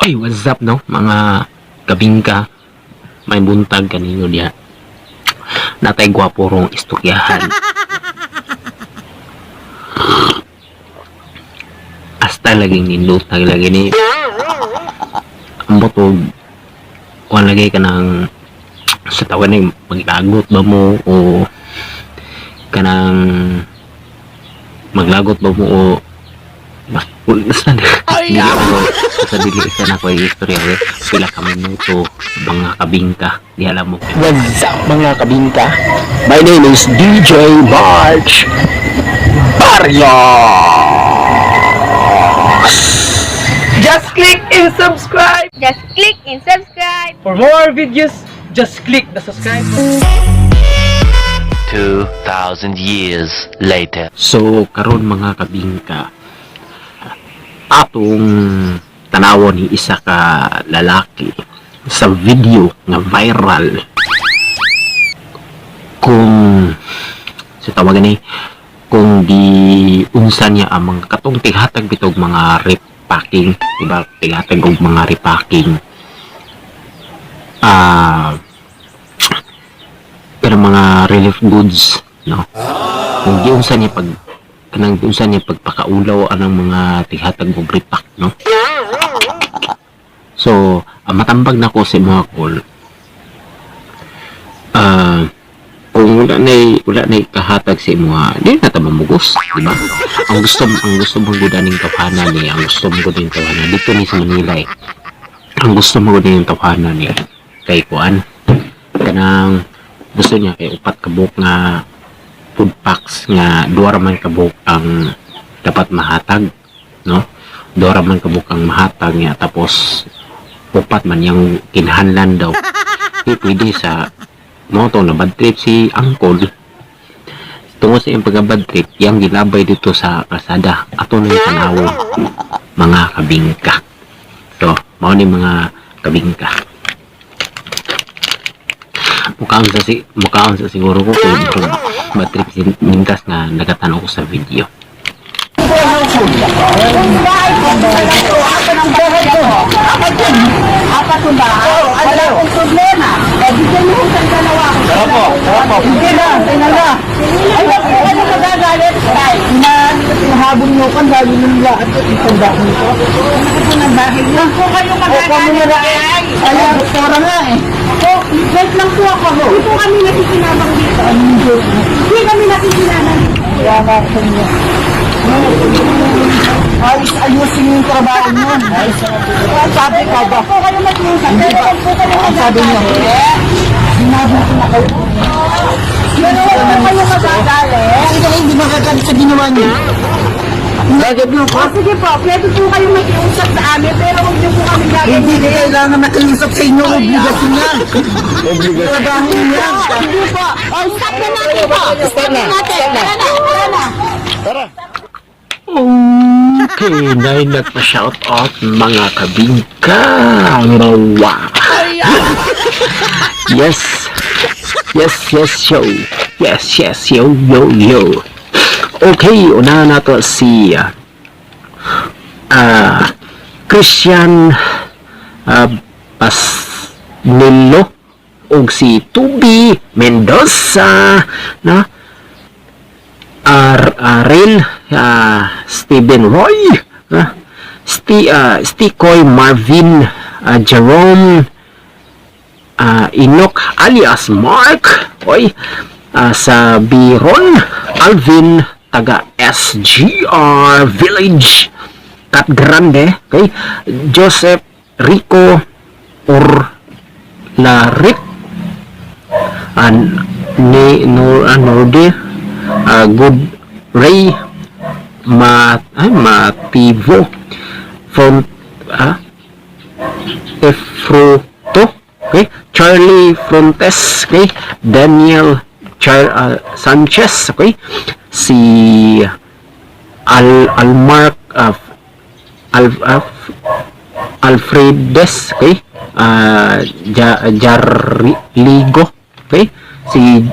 Hey, what's up, no? Mga kabingka, may buntag kaninyo diha. Natay gwapo rong istoryahan. Hasta laging nindot lagi ni. Ambot og kuan lagi ka ng sa tawag ni maglagot ba mo o kanang maglagot ba mo o basta dili ako sa dili isa na ko yung istorya eh. Pila ka minuto, mga kabingka, di alam mo. What's up, mga kabingka? My name is DJ March Barrios! Just click and subscribe! Just click and subscribe. For more videos, just click the subscribe button. 2,000 years later. So karon, mga kabingka, atong tanawon ni isa ka lalaki sa video nga viral kung sa tawagan ni kung di unsa niya ang mga katong tighatag bitog mga repacking, di ba? Tighatag og mga repacking, pero mga relief goods, no? Kung di unsa niya pag kanang di unsa niya pagpakaulaw anang mga tighatag og repack, no? So ang matambag nako sa mga call, kung wala nay kahatag sa imo, di na ta mamugos, di ba? Ang gusto mo gud aning tawhana ni, ang gusto mo gud ning tawhana dito ni sa Manila eh. Ang gusto mo gud ning tawhana ni kay kuan, kanang gusto niya kay upat ka buok nga food packs nga duha ra man ka buok ang dapat mahatag, no? Duha ra man ka buok ang mahatag niya, tapos upat man yung kinahanglan daw. Di pwede sa mo to na bad trip si Uncle tungod sa iyang pagka-bad trip, yang gilabay dito sa kalsada. Ato na yung tanawon, mga kabingka. So mao ni, mga kabingka, mukaon sa siguro ko kung bad trip si Mintas nga nagatanaw ko sa video. Apat yung bahay. Wala akong problema. Eh, bigyan mo sa dalawa. Opo, opo. Hindi na, hindi na. Ay, wag po kayo magagalit. Tay, na hinahabol niyo ko, ang dami nung lahat at itanda niyo. Ano po ng bahay niyo? Huwag po kayo magagalit. Tay. Ay, doktora nga eh. Oh, wait lang po ako. Hindi po kami nakikinabang dito. Hindi kami nakikinabang dito. Kaya nga po niyo. Ayos, ayusin niyo yung trabaho niyo. Sabi ka ba? Po kayo mag-usap. Pero wag po kayo Sabi niyo. Sinabi ko na kayo. Pero wag po kayo magagalit. Hindi kayo hindi magagalit sa ginawa niyo. Gagawin niyo ko? Sige po, pwede po kayo mag-usap sa amin, pero huwag niyo po kami gagawin. Hindi kailangan makiusap sa inyo, obligasyon yan. Obligasyon. Trabaho niyo. Hindi po. Oh, stop na natin po. Stop na natin. Tara na, tara na. Okay, na nagpa-shout out, mga kabingka. Wow. Yes, yo. Yes, yo, yo, yo. Okay, una na to si Christian Pasnillo ug si Tubi Mendoza, no? Arel Steven Roy, Stikoy Marvin, Jerome Enoch alias Mark, oy, sa Biron Alvin taga SGR Village Cat Grande, okay, Joseph Rico Orlarit an ni Nor Norde, Good Ray Ma ay, Mativo from Efroto, okay, Charlie Frontes, okay, Daniel Sanchez, okay, si Al Almark Al Alfredes, okay, Jarligo, okay, si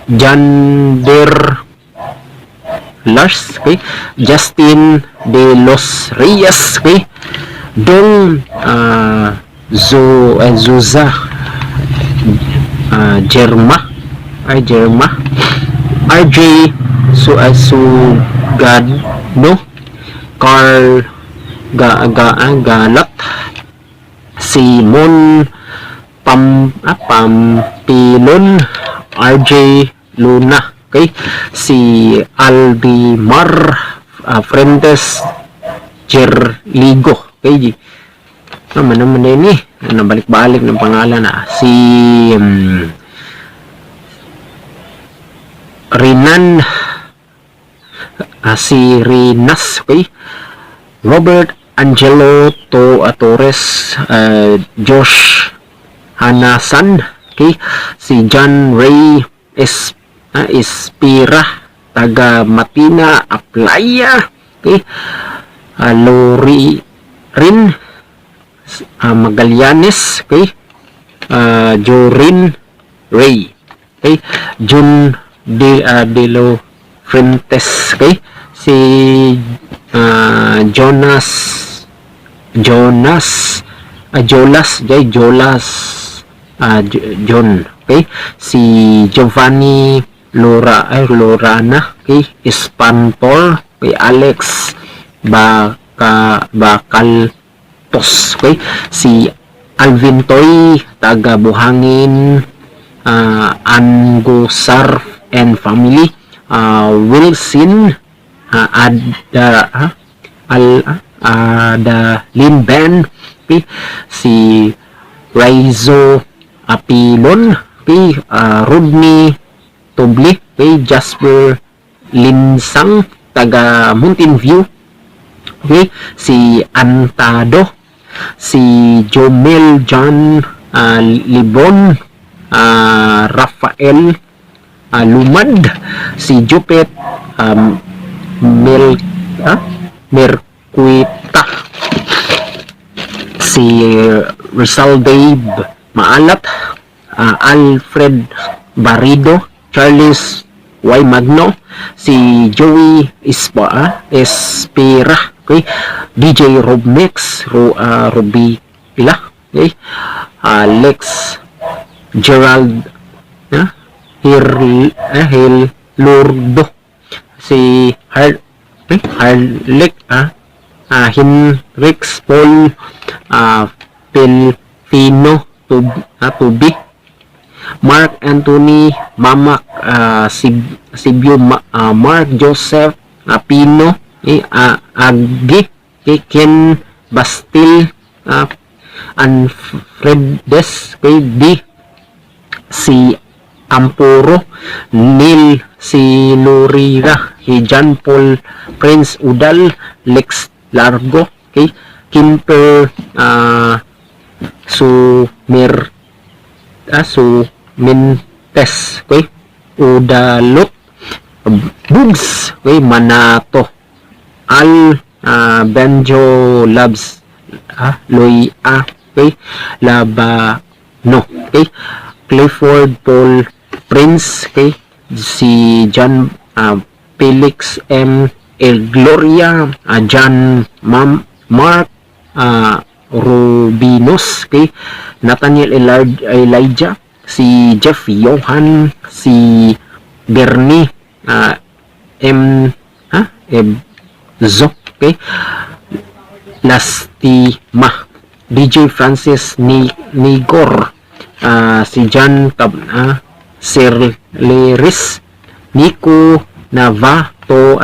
Jander Lars, okay, Justin De Los Reyes, okay, Dong Zuza Jerma ay Jerma, RJ Su Sugano, Carl Ga Ga Galat, Simon Pampilon, RJ Luna, okay, si Aldimar Frentes Jerligo, okay. Naman naman din eh. Ano, balik-balik ng pangalan na. Si Rinan, si Rinas, okay? Robert Angelo to Torres, Josh Hanasan, okay? Si John Ray Espira, taga Matina, Aplaya, okay? Lori Rin Magallanes, okay? Jorin Ray, okay? Jun De Lo Fuentes, okay? Si Jonas Jonas Jolas Jay Jolas John, okay? Si Giovanni Lora ay Lorana, okay? Espantor, okay? Alex Baka Bakaltos, okay? Si Alvin Toy, taga Buhangin, Angosar and family, Wilson Ada Al Ada Limben, okay? Si Raizo Apilon, okay? Rodney Tubli, okay? Jasper Linsang, taga Mountain View, okay? Si Antado, si Jomel John Libon, Rafael Lumad, si Jupet Mel Merquita, si Rizal Dave Maalat, Alfred Barrido, Charles Y. Magno, si Joey Espira, okay? DJ Rob Mix, Ruby Pila, okay? Alex Gerald Hil Lurdo, si Harlek Hinrix Paul Pilfino Tubi, Mark Anthony Mamak Sibyo, Mark Joseph Pino, Agi, okay, Ken Bastil Anfredes, okay, D si Ampuro, Neil si Lorira, si John Paul Prince Udal, Lex Largo, okay, Kimper Sumir Sumentes, okay, Udalot Bugs, okay, Manato Al Benjo Labs Loy A, okay, Labano, okay, Clifford Paul Prince, okay, si John Felix M. El Gloria, John Mark Rubinos, okay, Nathaniel Elijah, si Jeff Johan, si Bernie M Ebzo, okay, Lastima, DJ Francis Nigor, si John Sir Leris, Nico Nava, to,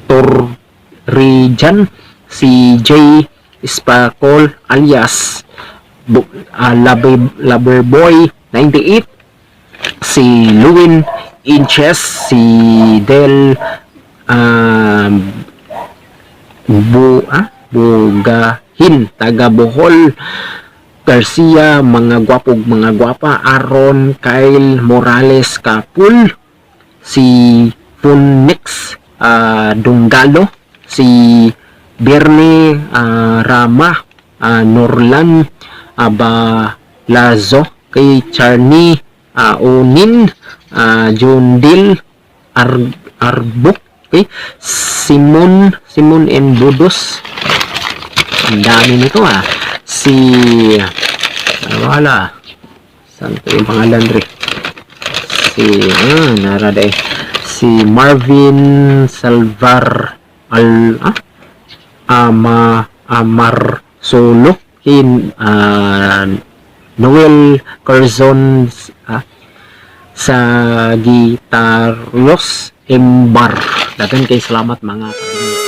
Torrijan, si J Spacol alias Loverboy 98, si Lewin Inches, si Del Bugahin, taga Bohol, Garcia, mga gwapog mga gwapa, Aaron Kyle Morales Kapul, si Punix Dunggalo, si Bernie Rama, Norlan Abalazo, kay Charnie Onin, Jundil Arbo, okay? Simon Simon M. Budos. Ang dami nito ah. Si wala. Saan to yung pangalan re? Si nara day. Si Marvin Salvar Al Ama Amar Solo in Noel Corzon Sagitarios Embar. Dagan kay salamat, mga kabingka.